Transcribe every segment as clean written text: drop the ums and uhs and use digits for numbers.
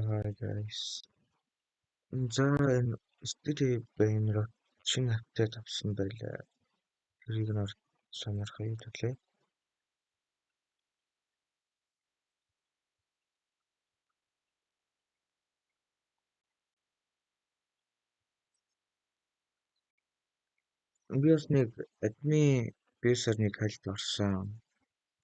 Hi guys. За, энэ Steady Brainrot шинэ update авсан байлаа. Тэрийг нь сонирхъя төлөө. Би бас нэг админ бисаар нэг хальт орсон.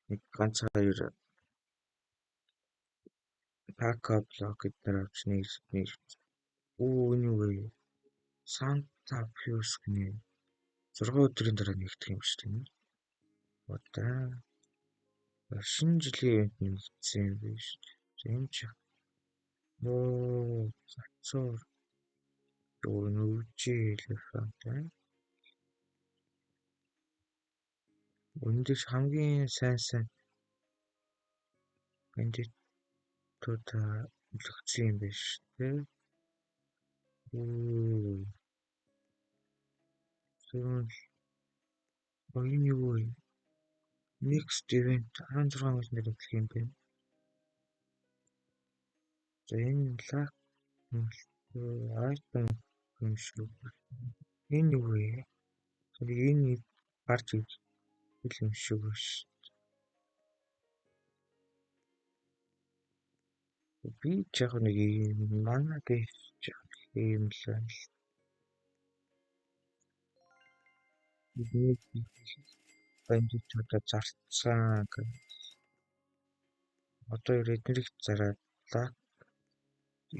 Нэг ганц хоёр Така блок эднэр авч нэг нэг Оо, энэ юу вэ? Санта Фьюс гинэ. 6 өдрийн дараа нэгдэх юм шүү дээ. Одоо шинэ жилийн ивент нэмэгдсэн юм биш. Энэ ч нөө цацуур юу нүвжи элефант аа. Өндөр хамгийн сайн сайн бандитууд өлөгцсөн юм биш үү? Оо. Энэ юу вэ? Next event 16 минутанд эхлэх юм байна. За, энэ лак item юм шүү. Энэ юу вэ? Энэ гарч ирэх юм шиг байна. Би ч яг нэг юм манай гэж юм л байна л. Нэг бандитуудаа зарцсан гэх. Одоо эднэрийг зараад лак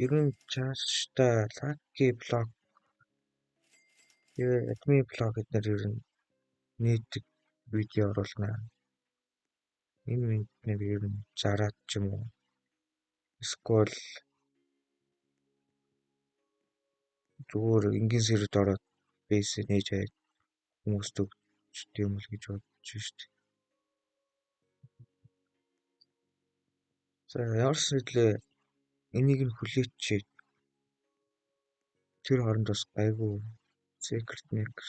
ер нь чааштай лаки блок админ блок эднэр ер нь нийтдэг видео оруулна. Энэ минутныг ер нь зараад ч юм уу. Эсвэл зүгээр энгийн сэрүүд ороод бейс нээж аваад хүмүүст өгч юм л гэж бодож шүү дээ. За, ямар ч сэтлээ энийг нь хүлээчээд тэр хооронд бас гайгүй secret maker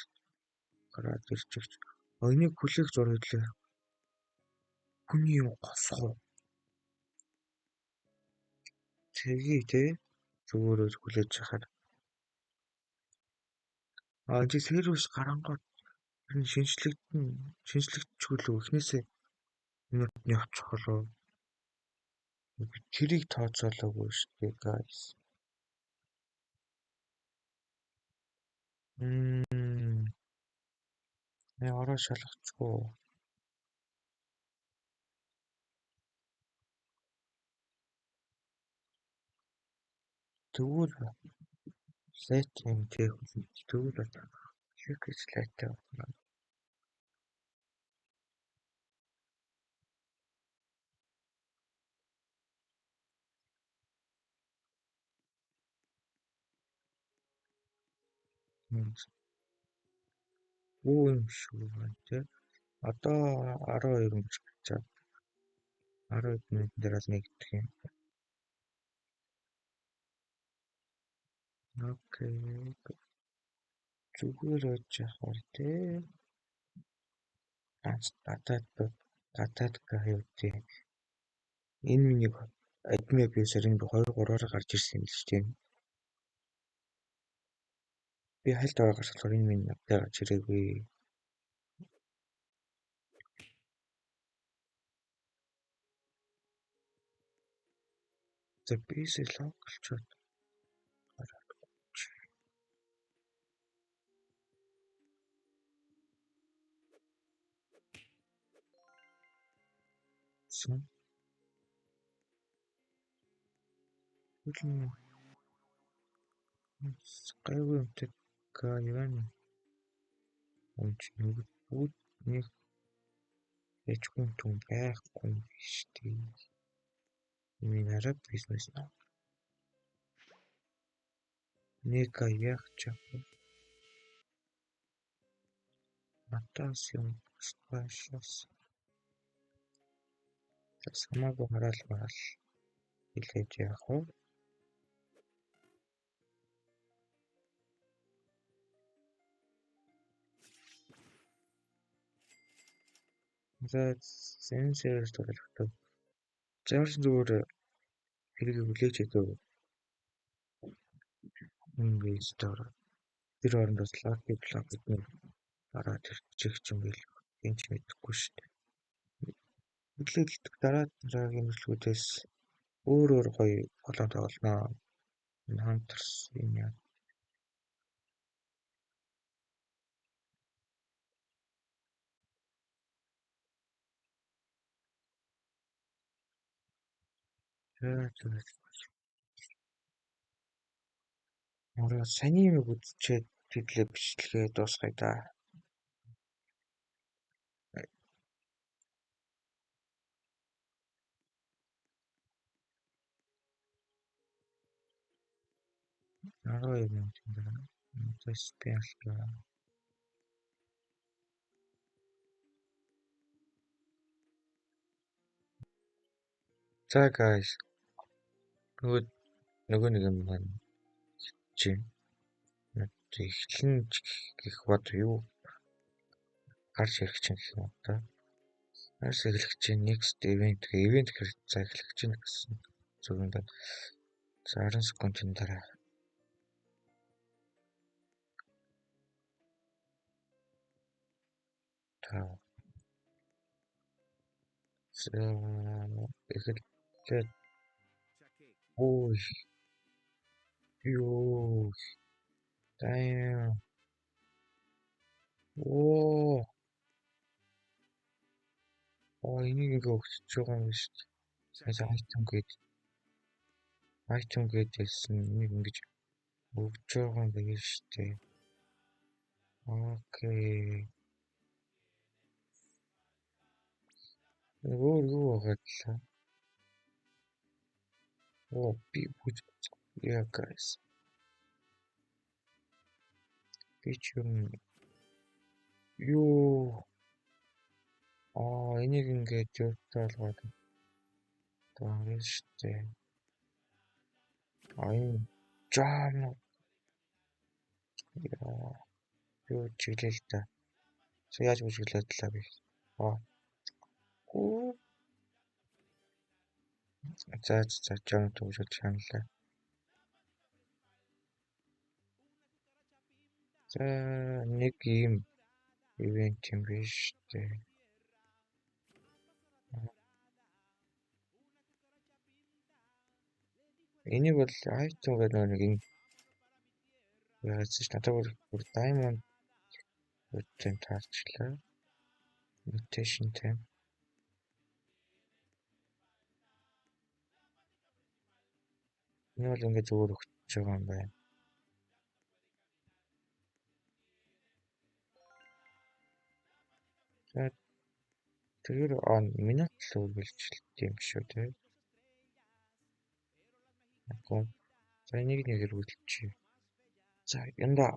гараад ирж өгч. Энийг хүлээх зур хэдлээ. Хүний юм госгоо. Тэгье те зүгээр хүлээж хахаар. А энэ сервис гарангууд тэр нь шинжлэгдчихвэл эхнээсээ минутны очих болов. Тэрийг тооцоолоогүй шүү дээ, guys. Ороо шалгачихгүй. Тэгвэл лайт юм тэгвэл гэж лайттай байна. Юу юм шүү байна те. Одоо 12 өнгөрч чад. 12 минутын дараа л нэгдэх юм. Окей. Зүгээр байж явахаар те. Ганц гадаад гаюутын энэ миний админ абьюсер энэ 2 3-аар гарч ирсэн юм л шүү дээ. Би хальт ороо гарч болохоор энэ миний надад гарч ирээгүй. За, бисээ локалчод гараад. Гайгүй юмтай юу юм чи нүгд бүгд нэг ээжгүй түн байхгүй юм биш үү? Миний араб бизнес нөө. Нэг яг чав. Надаас юм спешиалс. Самаагүй хараал мараал хэлээж яах вэ? За, энэ сервис тоглохдоо ямар ч зүгээр хэрэг хүлээж ядав. Ингээд ороод тэр хооронд бас Lucky Block гэдэг гараад ирчих юм байл. Энд ч мэдэхгүй шүү дээ. Хүлээлтдэг дараа дараагийн мэдлгүүдээс өөр өөр гоё болон тоглоно. Hunters юм яа. За за. Ороо саяны юм үзчихэд тэдлээ бичлэгээ дуусгая да. 12 минутын дараа спин. За guys, нөгөө нэг юм маань чи эхлэн гэх бод юу гарч ирэх чинь гэх юм да. Гарч эхлэх чинь next event гэх event гэхэр за эхлэх чинь гэсэн зүйл юм байна. За 10 секундын дараа та за эхэллээ. Ой ёо damn. Оо оо энийг ингээ өгчөж байгаа юм шүү дээ. Сая item гээд item гээд хэлсэн энийг ингэж өгч байгаа юм байна шүү дээ. Окей. Өөр юу байгаа гэлээ. Оо би бүгд yeah guys. Би ч юм юу аа энийг ингээд юутай болгоод байгаа шүү дээ. А энэ жам яа юу чиглээ л да. За яаж бүжиглээд лаа би. Аа. За за жам төгсөж шаналаа. За нэг ийм ивент юм биш үү? Энийг бол item гэдэг нэг энэ яасан ч надад бүр diamond үтэн таарчлаа. Mutation time. Энэ бол ингээд зүгээр өгч байгаа юм байна. За тэгэхээр минут л үргэлжилт юм шүү дээ. За энийг нэгээр үргэлжлэе. За янда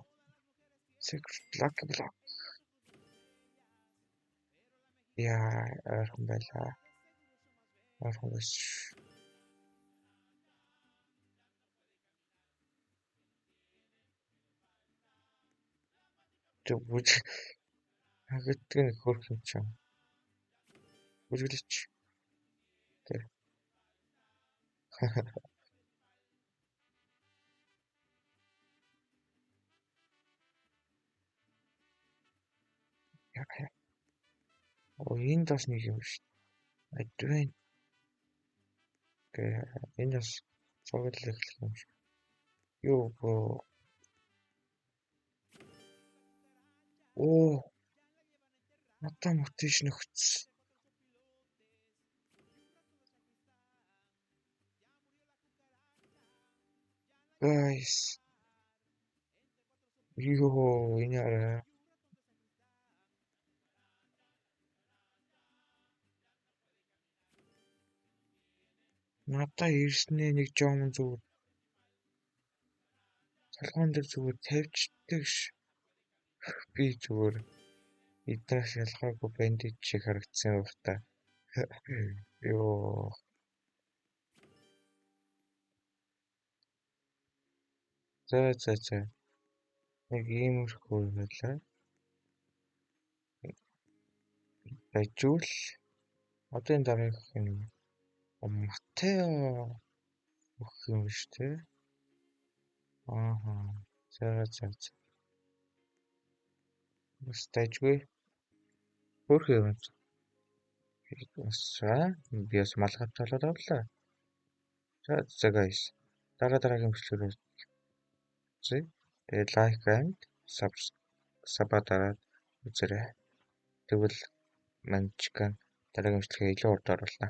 secret lucky block. Яа ойрхон байлаа. Ойрхон байсан. Тэг бүж хагтдаг нэг хөрх юм чинь. Бүжиглээч. Тэ. Яа. Оо энд бас нэг юм шүү. Advent гэ энэ бас цуглал эхлэх юм шиг. Юу бөө. Оо надаа mutation өгсөн. Guys. Йоо энэ арай. Надаа ирснээ нэг жом зүгээр толгоон дээр зүгээр тавьчихдаг ш. Би зүгээр эднээс ялгаагүй бандит шиг харагдсан байх та. Йоо. За за за. Нэг иймэрхүү байлаа. Ажүүл. Одоо энэ дараагийнх юм. Матео өгөх юм биш үү? Ааха. За за за. Бас дайжгүй. Хөөрхөн юм. Би бас малгай болоод авлаа. За за guys. Дараа дараагийн бичлэгээр үзье. Тэгээд like and sub дараад үзээрэй. Тэгвэл Манчкан дараагийн бичлэгээ илүү урд оруулна.